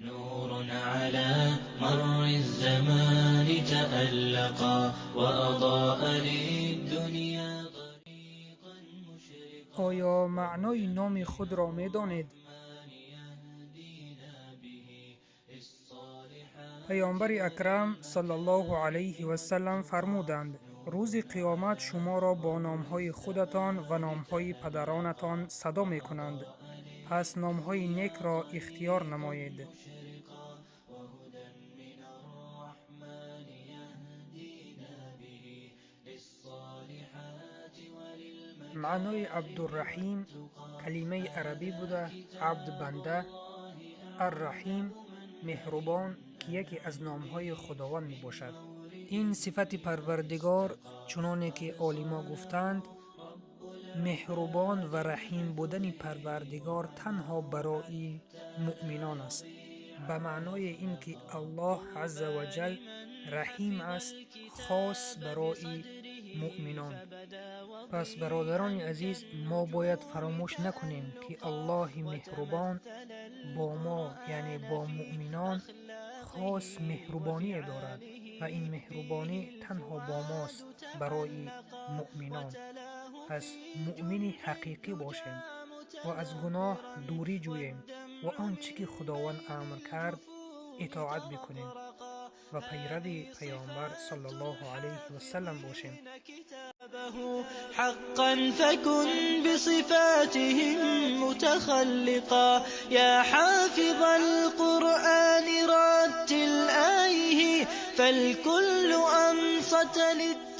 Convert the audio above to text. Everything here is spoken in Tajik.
نور على مر الزمان تألقا وأضاء للدنيا طريقا مشرقا. Оё маънои номи худро медонед? Паёмбари акрам саллаллоҳу алайҳи васаллам фармуданд: рӯзи қиёмат шуморо бо номҳои худатон ва номҳои падаронатон садо мекунанд, пас номҳои некро ихтиёр намоед. Маънои Абдурраҳим калимаи арабӣ буда, абд банда, арраҳим меҳрубон, ки яке аз номҳои Худованд мебошад. Ин сифати Парвардигор, чуноне ки олимо гуфтаанд, меҳрубон ва раҳим будани Парвардигор танҳо барои муъминон аст, ба маънои ин ки Аллоҳ азза ва ҷал раҳим аст хос барои муъминон. Пас, бародарони азиз, мо бояд фаромӯш накунем, ки Аллоҳи меҳрубон бо мо, яъне бо муъминон, хос меҳрубоние дорад ва ин меҳрубонӣ танҳо бо мост, барои муъминон. Пас муъмини ҳақиқӣ бошем ва аз гуноҳ дурӣ ҷӯем ва он чӣ ки Худованд амр кард итоат бикунем ва пайрави Паёмбар саллаллоҳу алайҳи васаллам бошем. حقا فكن بصفاتهم متخلقا يا حافظ القرآن رتل آيه فالكل أنصت للدين.